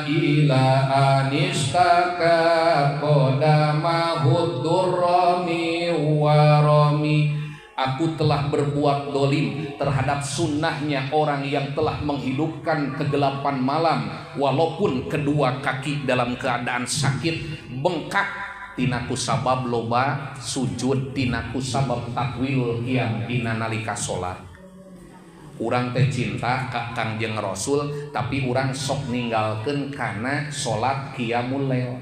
ila anistaka qadamahu durrami warami. Aku telah berbuat dolim terhadap sunnahnya orang yang telah menghidupkan kegelapan malam walaupun kedua kaki dalam keadaan sakit bengkak tinaku sabab loba sujud tinaku sabab takwilul qiyam dina nalika salat. Urang teh cinta ka Kangjeng Rasul tapi urang sok ninggalkeun kana salat qiyamul lail.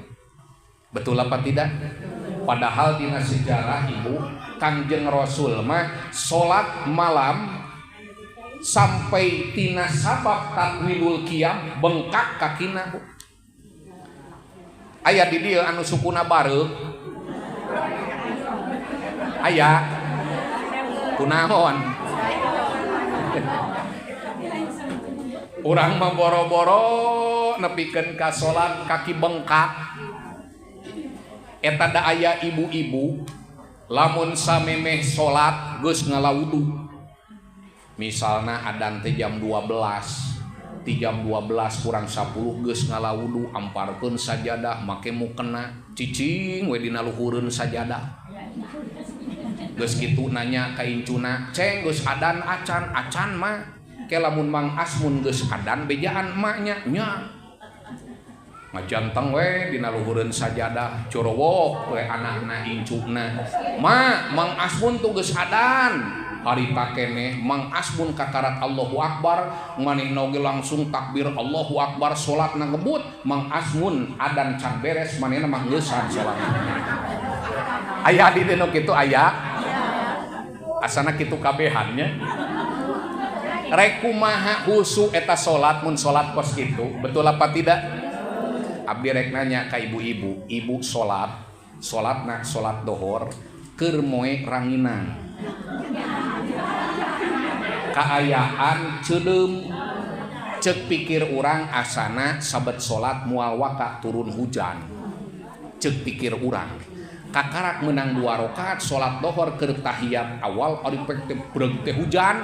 Betul apa tidak? Padahal dina sejarah ibu Kangjeng Rasul mah salat malam sampai tina sabab takwilul qiyam bengkak kakina bu. Aya di dieu anu sukuna bareuk. Aya kunaon? Urang mah boro-boro nepikeun ka salat kaki bengkak. Eta da aya ibu-ibu lamun samemeh salat geus ngalawudu. Misalna adan teh jam 12, ti jam 12 kurang 10 geus ngalawudu, amparkeun sajadah make mukena, cicing we dina luhureun sajadah. Geus kitu nanya ka incuna, "Ceng geus adan acan?" "Acan mah." Ke lamun Mang Asmun geus adan bejaan emaknya nya. Ngajanteng we dina luhureun sajadah, corowok we anakna incuna. "Ma, Mang Asmun tuh geus adan." Harita keneh Mang Asmun kakarat Allahu Akbar, manehna oge langsung takbir Allahu Akbar, salatna ngebut. Mang Asmun adan can beres, manehna mah geusan salat. Aya di dieu nu kitu aya? Asana kitu kabehannya. Rek kumaha husu eta salat mun salat kos kitu, betul apa tidak? Abdi rek nanya ka ibu-ibu, ibu salat, salatna salat dohor keur moe ranginang. Kaayaan ceudeum, ceuk pikir urang asana sabet salat moal waka turun hujan. Ceuk pikir urang. Kakarak menang 2 rakaat salat dohor keur tahiyat awal ari pek teh breug teh hujan.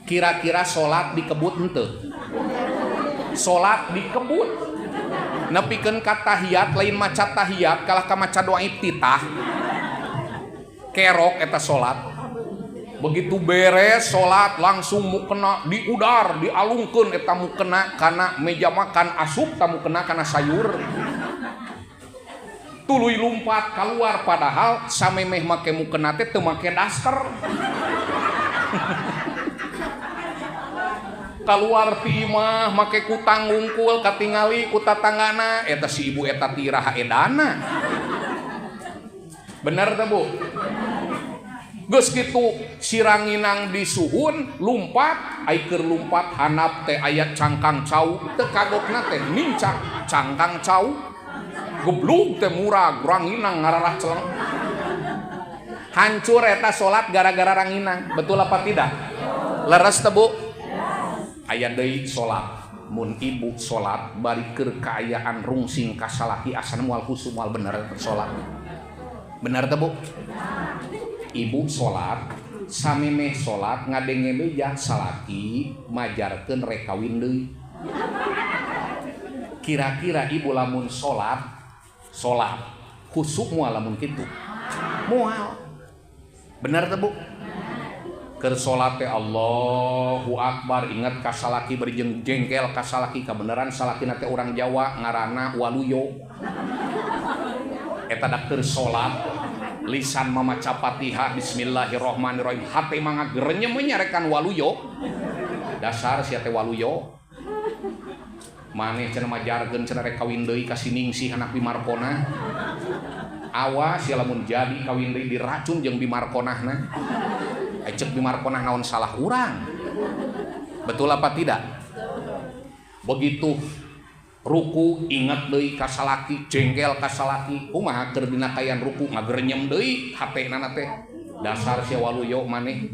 Kira-kira salat dikebut henteu? Salat dikebut. Nepikeun ka tahiyat lain maca tahiyat kalah ka maca doa iftitah. Kerok eta salat. Begitu beres salat langsung mukena diudar, dialungkeun eta mukena kana meja makan asup ta mukena kana sayur. Tuluy lumpat keluar padahal samemeh make mukena teh teu make daster. Keluar ti imah make kutang ngungkul katingali ku tatanggana eta si ibu eta ti iraha edana. Bener teh Bu? Geus kitu si ranginang disuhun lumpat ai keur lumpat handap teh aya cangkang cau teu kagokna teh nincak cangkang cau geblug teh murag ranginang ngararah celeng. Hancur eta salat gara-gara ranginang, betul apa tidak? Leres teh Bu? Aya deui salat mun ibu salat bari keur kaayaan rungsing ka salaki asana moal khusyuk moal bener salat. Bener teh Bu? Ibu salat samemeh salat ngadenge beja salaki majarkeun rek kawin deui. Kira-kira ibu lamun salat salat khusyuk moal lamun kitu? Moal. Bener teh Bu? Keur salat teh Allahu Akbar ingat ka salaki bari jeung jengkel ka salaki kabeneran salakina teh urang Jawa ngaranna Waluyo. Eta da keur salat lisan mamaca Fatihah bismillahirrahmanirrahim hate mah ngagerenyem we nyarekan Waluyo. Dasar sia teh Waluyo. Maneh cenah majarkeun cenah rek kawin deui ka si Ningsih anak Bimarkona. Awas sia lamun jadi kawin deui diracun jeung Bimarkonahna. Ceuk Bimarkonah naon salah urang. Betul apa tidak? Begitu ruku ingat deui ka salaki, jengkel ka salaki, kumaha keur dina kayan ruku ngagerenyem deui hatena teh. Dasar sia Waluyo maneh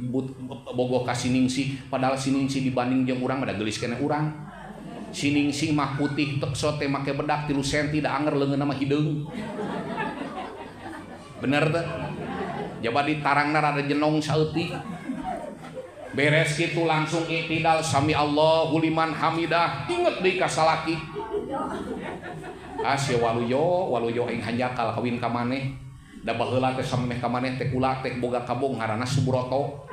bogoh ka si Ningsih, padahal si Ningsih dibanding jeung urang mah da geulis keneh urang. Si Ningsih mah putih tek sote make bedak 3 senti da anger leungeunna mah hideung. Bener teh? Jaba di tarangna rada jenong saeutik. Beres kitu langsung iktidal, sami Allahu liman hamidah, inget deui ka salaki. Ah sia waluyo, waluyo aing hanjakal kawin ka maneh. Da baheula teh samemeh ka maneh teh kula teh boga kabong ngaranna Subroto.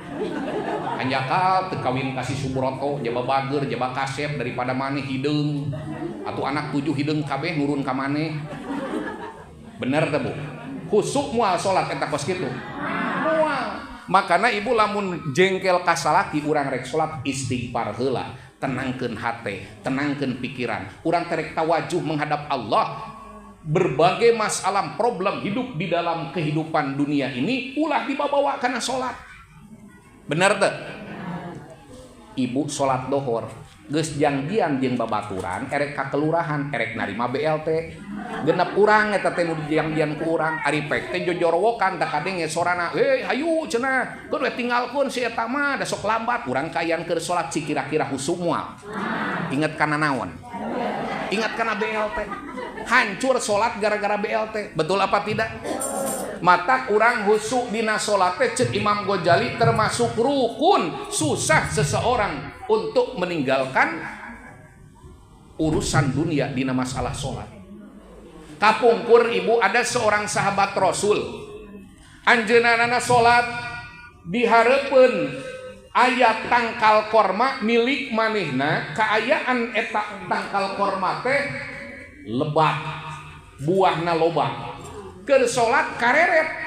Hanjakal teu kawin ka si Subroto, jaba bager, jaba kasep daripada maneh hideung. Atuh anak 7 hideung kabeh nurun ka maneh. Bener teh Bu? Khusuk moal salat eta kos kitu. Moal. Makana ibu lamun jengkel ka salaki urang rek salat istighfar heula, tenangkeun hate, tenangkeun pikiran. Urang teh rek tawajuh menghadap Allah. Berbagai masalah problem hidup di dalam kehidupan dunia ini ulah dibawa kana salat. Bener teu? Ibu salat dohor geus jangjian jeung babaturan erek ka kelurahan erek narima BLT. Genep urang eta teh nu dijangjian ku urang ari pek teh jojorowokan tak kadenge sorana, "Hei hayu cenah, keun we tinggalkeun si eta mah da sok lambat." Urang kayan keur salat ci kira-kira husuk moal. Ingat kana naon? Ingat kana BLT. Hancur salat gara-gara BLT. Betul apa tidak? Mata urang husuk dina salat teh ceuk Imam Ghazali termasuk rukun. Susah seseorang untuk meninggalkan urusan dunia dina masalah salat. Kapungkur ibu ada seorang sahabat Rasul. Anjeunna salat dihareupeun aya tangkal korma milik manehna, kaayaan eta tangkal korma teh lebat, buahna loba. Keur salat kareret.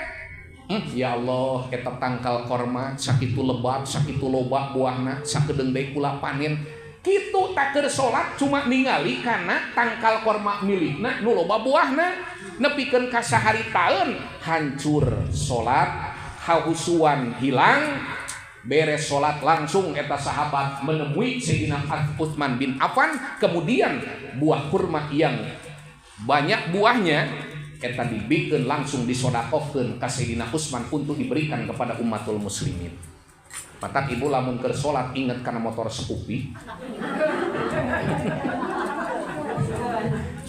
Ya Allah, eta tangkal korma sakitu lebat, sakitu loba buahna, sakedeung deui kula panen. Kitu tak keur salat cuma ningali kana tangkal korma milikna nu loba buahna, nepikeun ka saharitaeun hancur salat, hahusuan hilang. Beres salat langsung eta sahabat menemui Sayyidina Utsman bin Affan, kemudian buah kurma yang banyak buahnya eta dibikeun langsung disodakohkeun ka Sayyidina Utsman untuk diberikan kepada umatul muslimin. Matak ibu lamun keur salat inget kana motor Scoopy.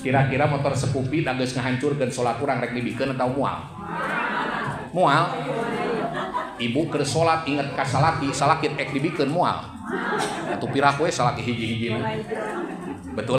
Kira-kira motor Scoopy da geus ngahancurkeun salat urang rek dibikeun atau moal? Moal. Ibu keur salat inget ka salaki, salaki ek dibikeun moal. Atuh piraku we salaki hiji-hiji.